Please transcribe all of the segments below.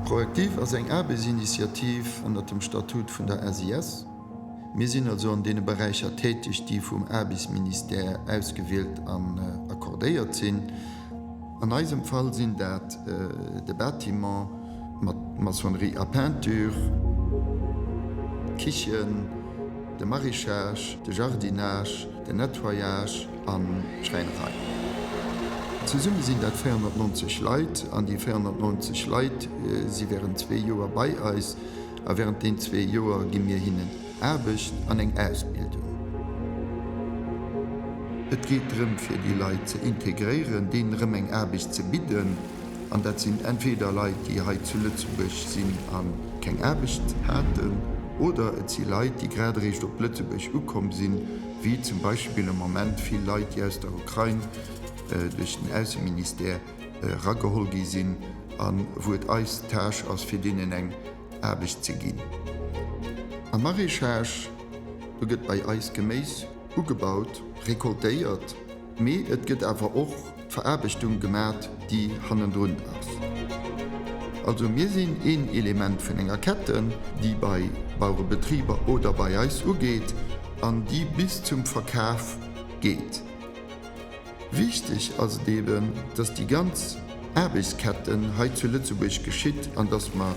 Proactif ass eng Aarbechtsinitiativ ënnert dem Statut vun der SIS. Mir sinn also an deene Beräicher täteg, déi vum Aarbechtsministère ausgewielt an accordéiert sinn. An eisem Fall sinn dat de Bâtiment mat Maçonnerie a Peinture, d'Kichen, de Maraîchage, de Jardinage, den Nettoyage an d'Schräinerei. Zesumme sinn dat 490 Leit an déi 490 Leit si während zwee Joer bei eis a während deen zwee Joer gi mir hinnen Aarbecht an eng Ausbildung. Et geet drëm fir déi Leit ze integréieren, deenen erëm eng Aarbecht ze bidden. An dat sinn entweder Leit, déi hei zu Lëtzebuerg sinn a keng Aarbecht haten, oder et si Leit, déi grad eréischt op Lëtzebuerg ukomm sinn, wéi zum Beispill am Moment vill Leit, déi aus der Ukrain duerch den Ausseministère erageholl gi sinn a wou et eis Tâche ass, fir deenen eng Aarbecht ze ginn. Am Maraîchage, do gëtt bei eis Geméis ugebaut, recoltéiert. Mee et gëtt awer och d'Veraarbechtung gemat, déi hannendrun ass. Also mir sinn een Element vun enger Ketten, déi bei Bauerebetriber oder bei eis ugeet an déi bis zum Verkaf geet. Wichteg ass et eben, dass déi ganz Aarbechtsketten hei zu Lëtzebuerg geschitt an dass mer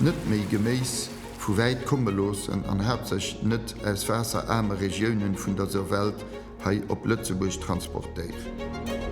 net méi Geméis vu wäit komme loossen an haaptsächlech net aus waasseraarme Regiounen vun dëser Welt hei op Lëtzebuerg transportéieren.